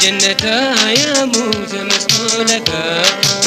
جنتا يا موزة مسنولك،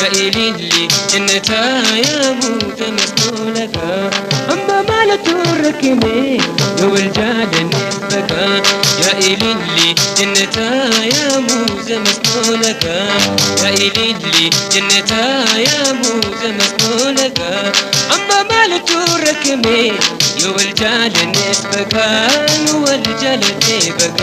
يا إليلي جنتا يا موزة مسنولك. أما مالت الركمي يو الجال نسبك، يا إليلي جنتا يا موزة مسنولك، يا إليلي جنتا يا موزة مسنولك. أما مالت الركمي يو الجال نسبك، يو الجال نسبك.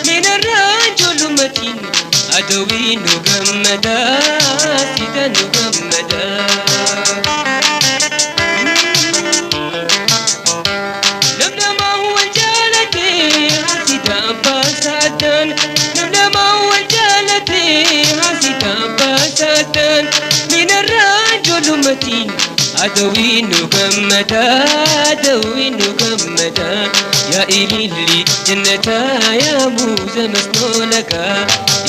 من الرجل متين أدوي نجمدا سيدا نجمدا. لملما هو الجالتي حسيدا بساتن، لملما هو الجالتي حسيدا بساتن. من الرجل متين أدوي نجمدا أدوي نجمدا. يا إليلي جنتا يا موزة مسنولك،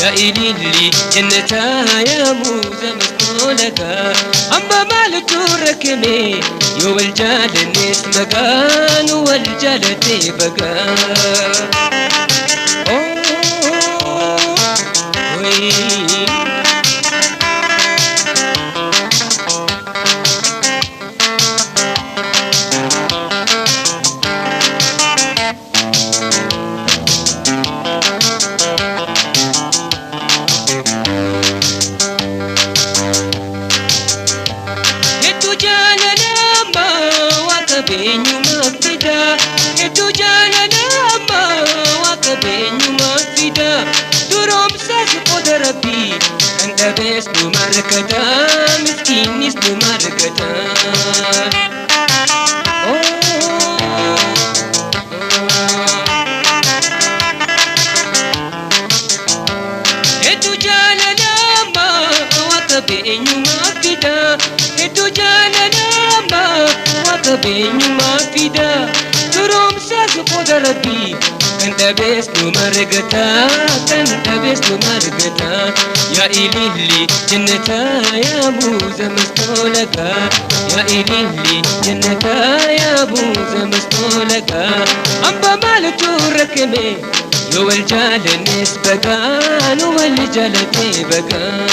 يا إليلي جنتا يا موزة مسنولك. أما مالك الركمي يو الجال نسمكان والجال تبقى. يا إليلي جنتا يا موزة مسنولك، يا إليلي جنتا يا موزة مسنولك. أما مالك الركمي يو الجال نسبكان والجال تبكان.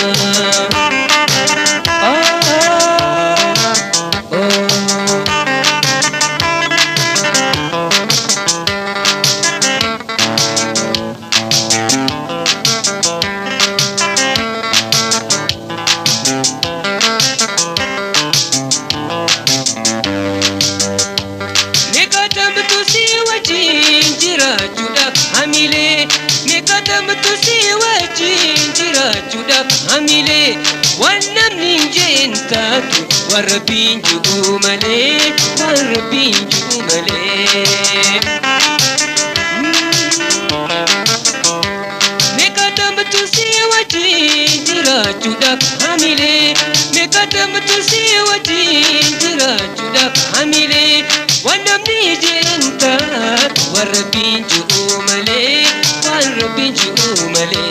وربين جمالي وربين جمالي. مقدم تسي وجي جرا جدا حاملي، مقدم تسي وجي جرا جدا حاملي. ونمني جنتا وربين جمالي وربين جمالي.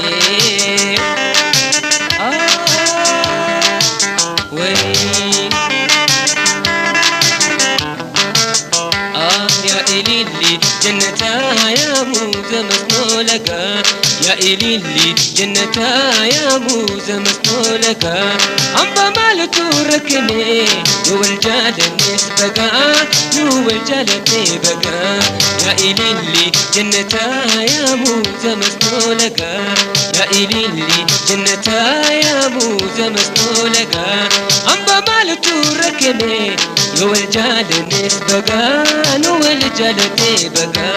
جنتا يا موزة مسنولك، يا إليلي جنتا يا موزة مسنولك. أما مالك الركمي يو الجال نسبك، يو الجال تبكى. يا إليلي جنتا يا موزة مسنولك، يا إليلي جنتا يا موزة مسنولك. أما مالك الركمي يو الجال نسبك، يو الجال تبكى.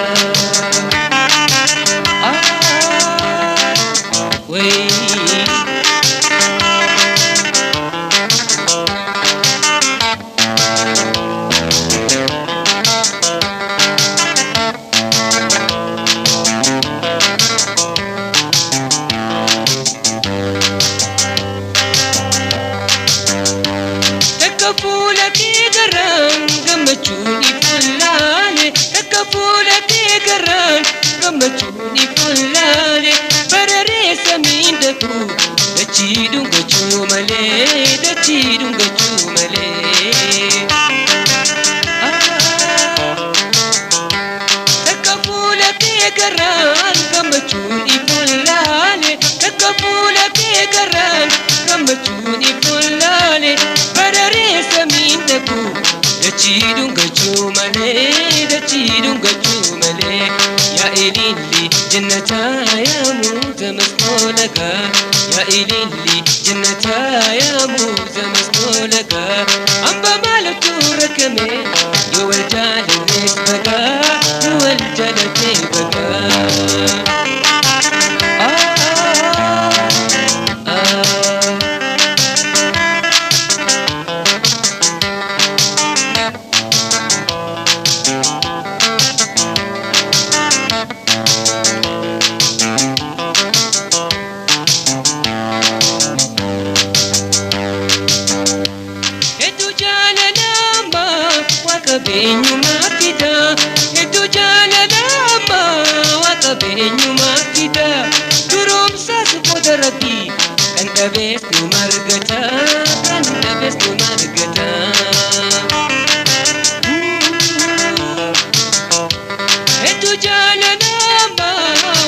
Takka fuula kee garaan gammachuun ifullaale. Takka fuula kee garaan gammachuun ifullaale. Bararee samiin dhaqu dachii dhungachuu malee, dachii dhungachuu malee. Takka fuula kee garaan gammachuun ifullaale. Takka fuula kee garaan gammachuun ifullaale. Bararee samiin dhaqu dachii dhungachuu malee, dachii dhungachuu malee. Yaa ililli jannataa yaa muuza masnoo lagaa. Yaa ililli jannataa yaa muuza masnoo lagaa. Hamba maaltu rakkame yoo wal jaalannes bagaa, yoo wal jaalate bagaa. Ah, ah. Hedduu jaalalama waa qabeenyumaa fida. Hedduu jaalalama waa qabeenyumaa fida. Duroomsaas qooda Rabbii kan dhabees nu margata. Kan dhabees nu margata. Hedduu jaalalama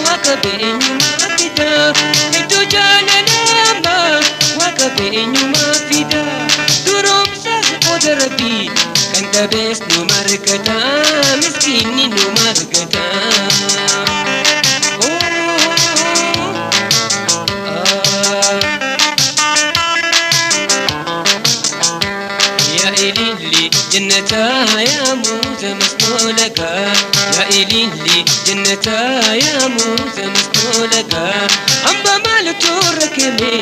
waa qabeenyumaa fida. Hedduu jaalalama waa qabeenyumaa fida. Duroomsaas qooda Rabbii kan dhabees nu margata. Miskiinni nu margata. Oh, ah. Yaa ililli jannataa yaa muuza masnoo lagaa. Yaa ililli jannataa yaa muuza masnoo lagaa. Hamba maaltu rakkame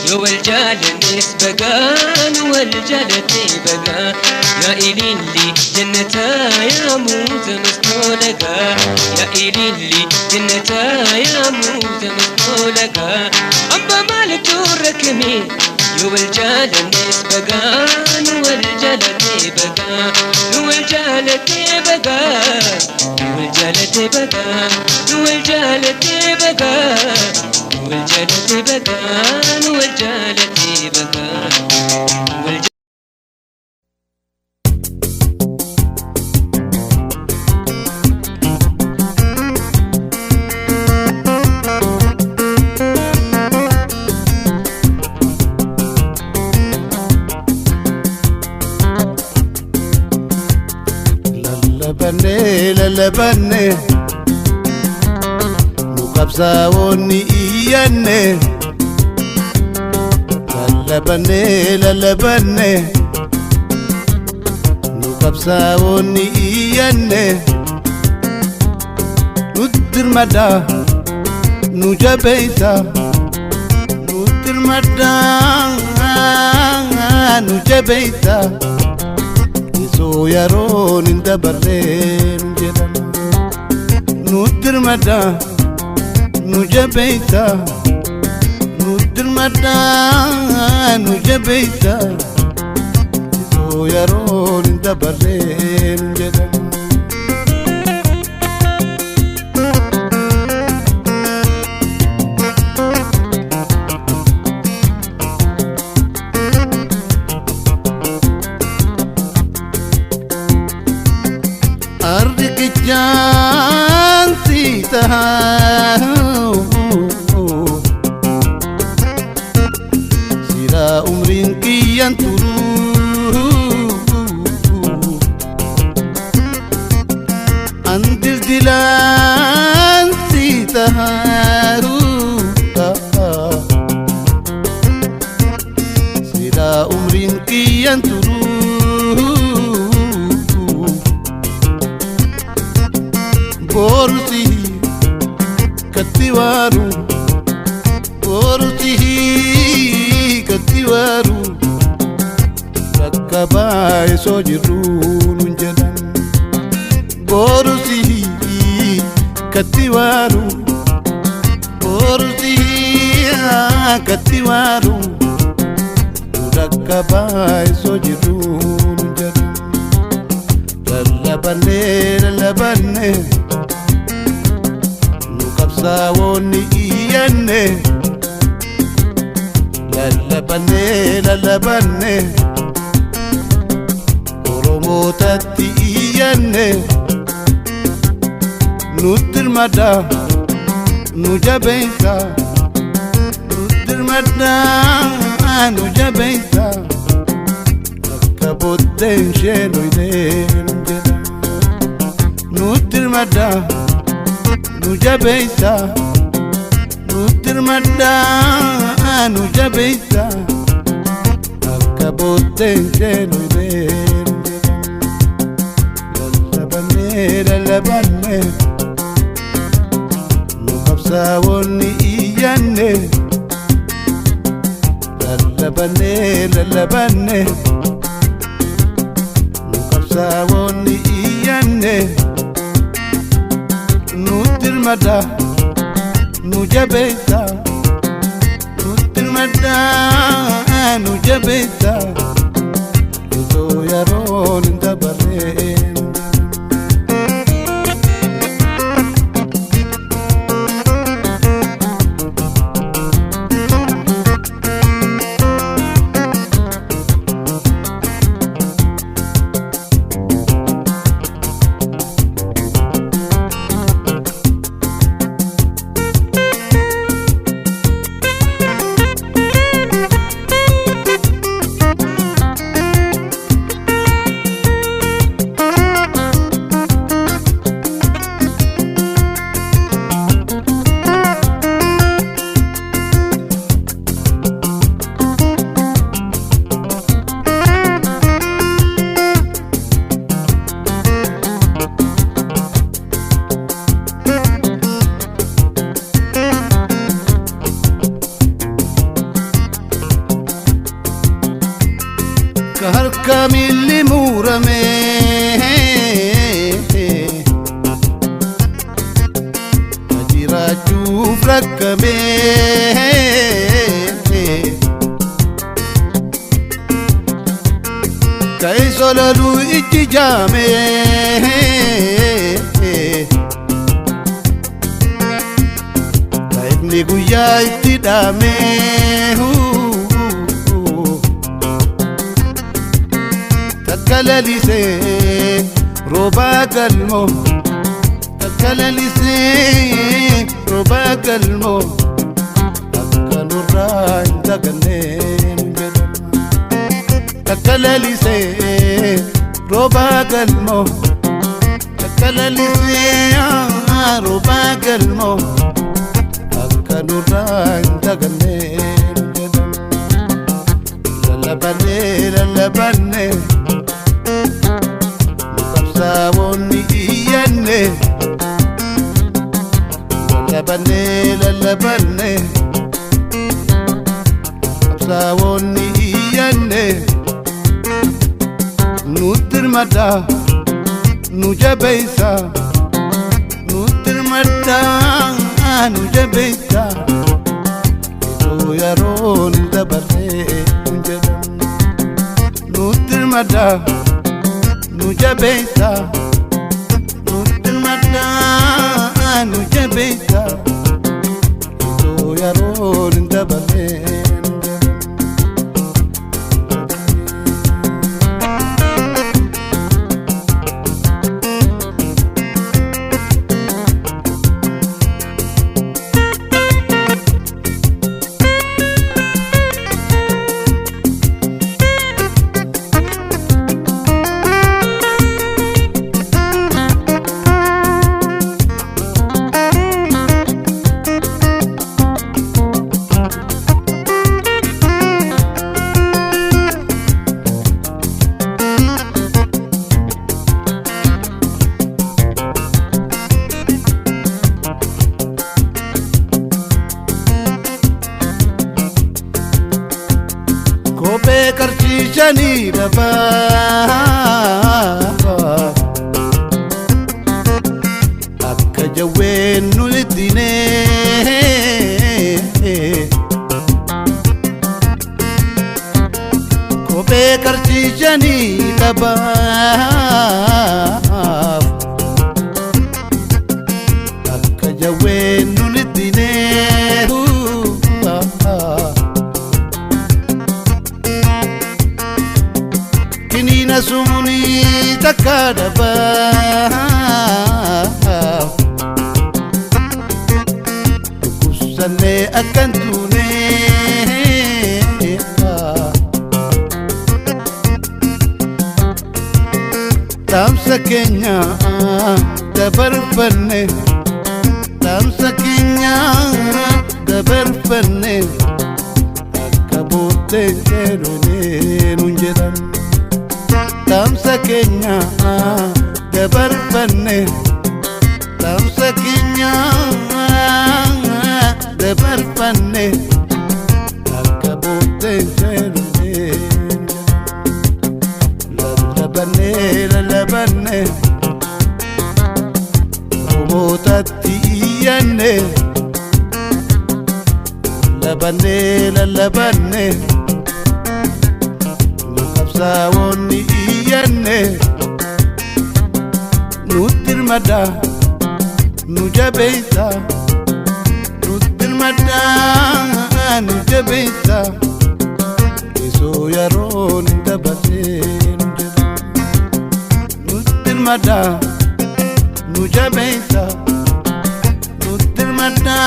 yoo wal jaalannes bagaa, nu wal jaalate bagaa. Yaa ililli jannataa yaa muuza masnoo lagaa. Yaa ililli jannataa yaa muuza masnoo lagaa. Hamba maaltu rakkame yoo wal jaalannes bagaa, nu wal jaalate bagaa, nu wal jaalate bagaa, nu wal jaalate bagaa, nu wal jaalate bagaa, nu wal jaalate bagaa, nu wal jaalate bagaa, nu wal. Lallabannee lallabannee nu qabsaa'oonni iyyanne. Lallabannee lallabannee nu qabsaa'oonni iyyanne. Nu dirmadhaa, nu jabeeysaa, nu dirmadhaa, nu jabeeysaa. Isoo yeroon hin dabarreen jedhan. Nu dirmadhaa, nu jabeeysaa, nu dirmadhaa, nu jabeeysaa. Isoo yeroon hin dabarreen jedhan. Arriqichaan si tahaa silaa umriin kiyyan turuu an dildilaan si tahaa silaa umriin kiyyan turuu. Borusi katti waaru, borusi katti waaru, bakka baay'isoo jirru nun jedhan. Borusi katti waaru, borusi katti waaru. Dhaqqabaa isoo jirru nun jedhan. Lallabannee lallabannee nu qabsaa'oonni iyyanne. Lallabannee lallabannee Oromootatti iyyanne. Nutti hirmaadhaa nu jabeessaa, nutti hirmaadhaa nu jabeessaa, akka booddeen ishee dhoyitee nun jedha. Nutti hirmaadhaa nu jabeessaa, nutti hirmaadhaa nu jabeessaa, akka booddeen ishee dhoyitee nun jedha. Lallabannee lallabannee nu qabsaa'oonni iyyanne. Lallabannee lallabannee nu qabsaa'oonni iyyanne. Nutti hirmaadhaa nu jabeessaa, nutti hirmaadhaa nu jabeessaa, itoo yeroon hin dabarreen. Ka harka miilli murame ka jiraachuuf rakkame, ka isololuu ijji jaame, ka ifni guyyaa itti dhaame. Takka lalisee roobaa galmoo, takka lalisee roobaa galmoo, akka nurraa hin dagannee nun jedhama. Takka lalisee roobaa galmoo, takka lalisee roobaa galmoo, akka nurraa hin dagannee nun jedhama. Lallabannee lallabannee nu qabsaa'oonni iyyanne. Lallabannee lallabannee qabsaa'oonni iyyanne. Nutti hirmaadhaa nu jabeessaa, nutti hirmaadhaa nu jabeessaa, itoo yeroon hin dabarree nun jedhan. Nutti hirmaadhaa nu jabeessaa, nutti hirmaadhaa nu jabeessaa, itoo yeroon hin dabarree nun jedhan. Kophee qarshii shanii dhabaa akka jawween nu ittinee. Jawwee qarshii shanii dhabaaf akka jawwee nun ittinee kiniina sumnii takka dhabaaf dhukkubsannee akkan tuunee. Dhaamsa keenya dabarfanne, dhaamsa keenya dabarfanne, akka booddee jedhunee nun jedhan. Dhaamsa keenya dabarfanne, dhaamsa keenya dabarfanne, akka booddee jedhunee lallabanne lallabanne Oromootatti iyyanne lallabanne lallabanne nu qabsaa'onni iyyanne nutti hirmadha nu jabeessa nutti hirmadha nu jabeessa keessoo yeroon hin dabarree nu jedha nutti hirmadha nu jabeessa nutti hirmadha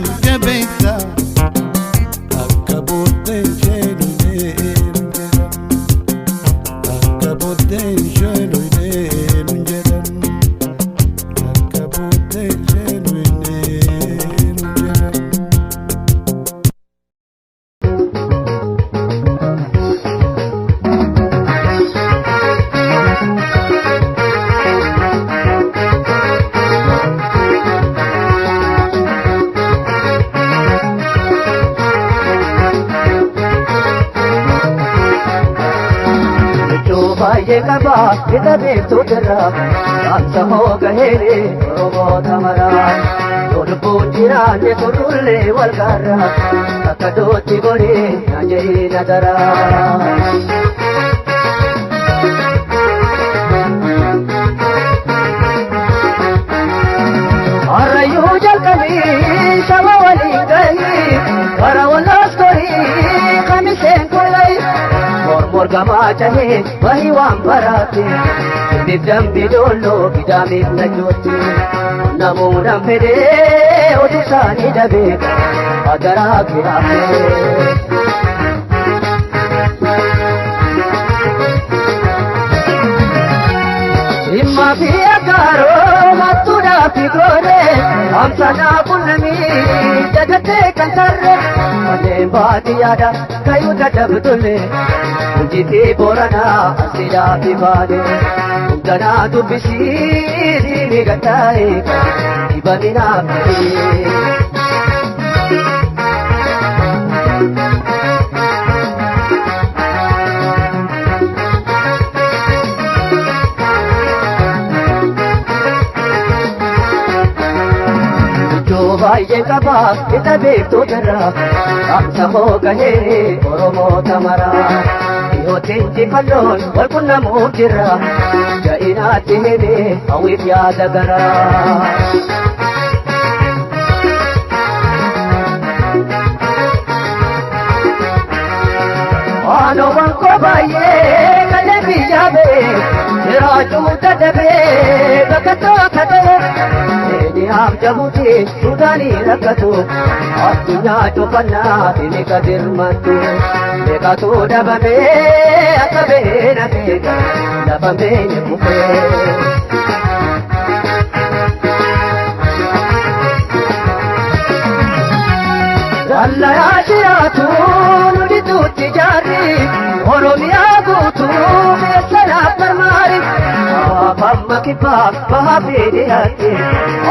nu jabeessa akka booddee ishee nu jedhan akka booddee ishee nu jedhan akka booddee ishee nu jedhan. Michuu baay'ee qaba hidha beektuu jirra dhaamsa hoo gaheere Oromoota maraa yoo lubbuun jiraanne turrullee wal gaarra akka dootti godhee na jehii na daraa. Harrayyuu jalqabii saba waliin gahii bara wallaas gorii kamiseen tolai mormor gamaa cahee bahii waan baraate Dibbiif dambi dolloo gidaamiif najootti namuudhaan fedhee otuu isaanii dhabee agaraa kiraafee. Dhimma fi aggaaroo mattuudhaa fi gooree amsanaa qunnamii dagattee kan tarree kanneen baadiyyaadha kayyuu dadhabdulle Gujii fi Booranaa Arsiidhaa fi Baalee hundanaa dubbisii ni gattaa'e dhibaminaaf ta'ee. Michuu baay'ee qaba hidha beektuu jirra dhaamsa hoo gahee Oromoota maraa dhiyootti injifannoon wal qunnamuuf jirra ja'inaatti himee hawwiif yaada garaa. Waanoo koo baay'ee kalee biyya bee jiraachuu dadhabee bakka tokko ta'e. Eeniyaaf jabuuti Suudaanii rakkatu addunyaa cufannaa fi dirmattu meeqatu dhabamee akka beena beeka lafa beene kufee. Wallayaa jiraatu nu gidduutti jaarri Oromiyaa guutuu keessa naaf marmaari. Amma kibbaa bahaa fi dhiyaatti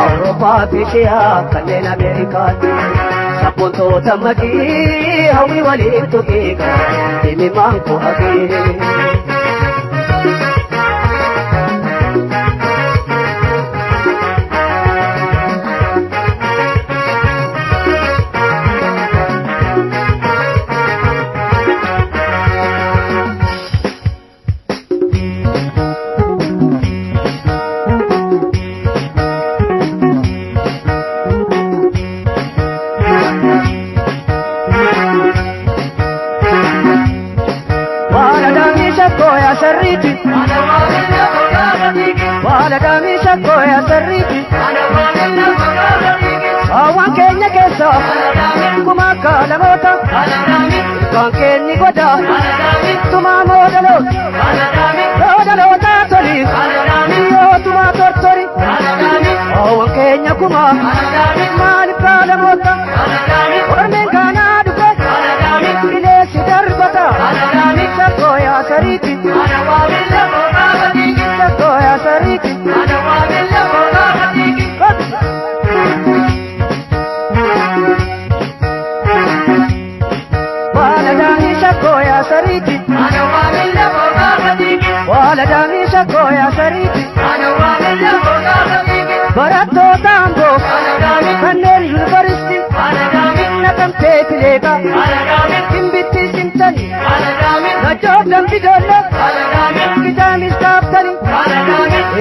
Awurooppaa fi Eeshiyaa kanneen Ameerikaatti. Sabboontoota makii hawwii waliin tuqiiqa dhimmimaan koo haqee. Baala shakkoo yaa sarriiti. Baala daamii shakkoo yaa sarriiti. Saawwan keenya keessa kuma akka lamoota. Ilkaan keenyi goda tumaa moodaloota. Moodaloota toli yoo tumaa tortori. Saawwan keenya kuma maaliif baalamoota? Ormeen kaanaa dhufe bineessi darbata. Shakkoo yaa sariiti. Shakkoo yaa sariiti. Baala daamii shakkoo yaa sariiti. Baala daamii shakkoo yaa sariiti. Barattoota Amboo kanneen yuunivarsiitii Naqamtee leeqa Gimbitti simtani Najjoof dambi doolle Gidaamis kaaftani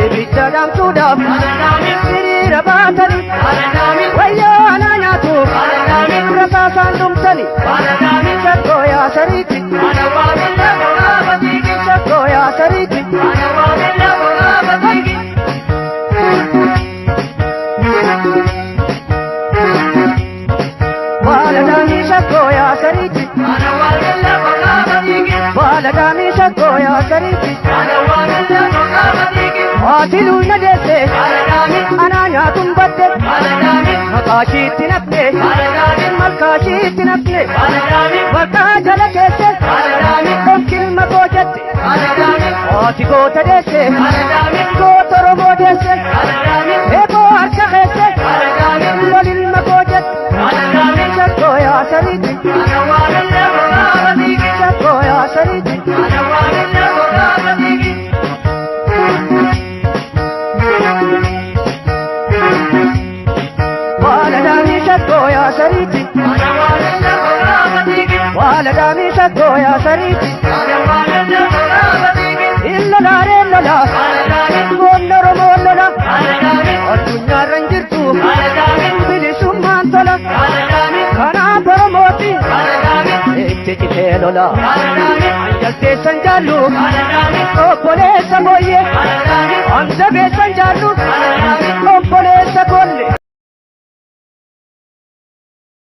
Ibidda dhaamsuudhaaf hiriira baatani Wayyoo anaa nyaatu rasaasaan dhumtani Shakkoo yaa sariiti. Shakkoo yaa sariiti. Baala daamii shakkoo yaa sariiti. Baala daamii shakkoo yaa sariiti. Haati luuna deesse anaa nyaatuun badde maqaa ishiitti nafne malkaa ishiitti nafne malkaa jala keesse onkilma koo jette haati goota deesse goota Oromoo deesse eeboo harka keesse lolilma koo jette shakkoo yaa sariiti. Shakkoo yaa sariiti. Baala daamii shakkoo yaa sariiti. Baala daamii shakkoo yaa sariiti. Illolaaree lola goonni Oromoo lola addunyaarra hin jirtu bilisummaan tola kanaaf Oromooti itti citee lola anjalteessan jaallu